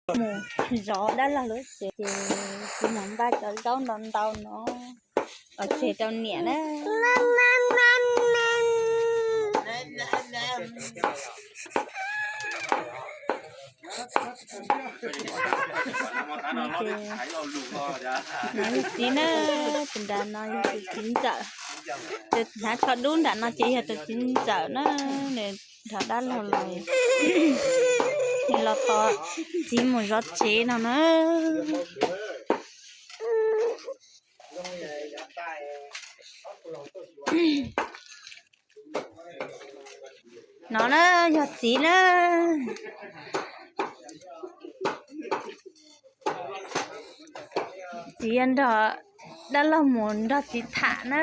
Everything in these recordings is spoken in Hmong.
Mus zov dab laug lub tsev ces kuv mus npaj cov zaub ntau ntau no los tseg rau niam na. No yog txiv na, tus nram no yog tus txiv ntxawm, tus hnav tsho dub nram no ces yog tus txiv ntxawm na, nws zov dab laug los, nws los tos txiv mus zov tsev no na. No na, yog txiv na. Txiv yuav nrog dab laug mus nrog txiv tham na.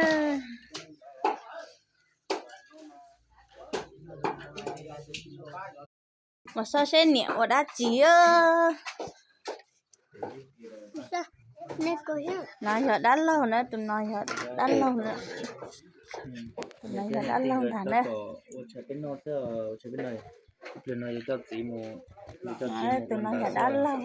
Mus saib seb niam ua dab tsi. No yog dab laug na, tus no yog dab laug na. Tus no yog dab laug ntag na. Tus no yog dab laug.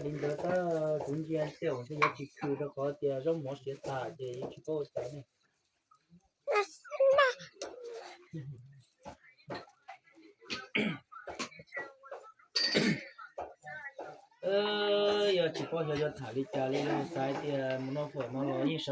Li ntawd tab kuv ntsia tej zaum yuav tsis khw rau qhov tias zaub mov siav tas ces yuav tsis paub ua cas ne. Yog tsis paub xyov yuav tham li cas li, xav tias mus noj fawm no los yeej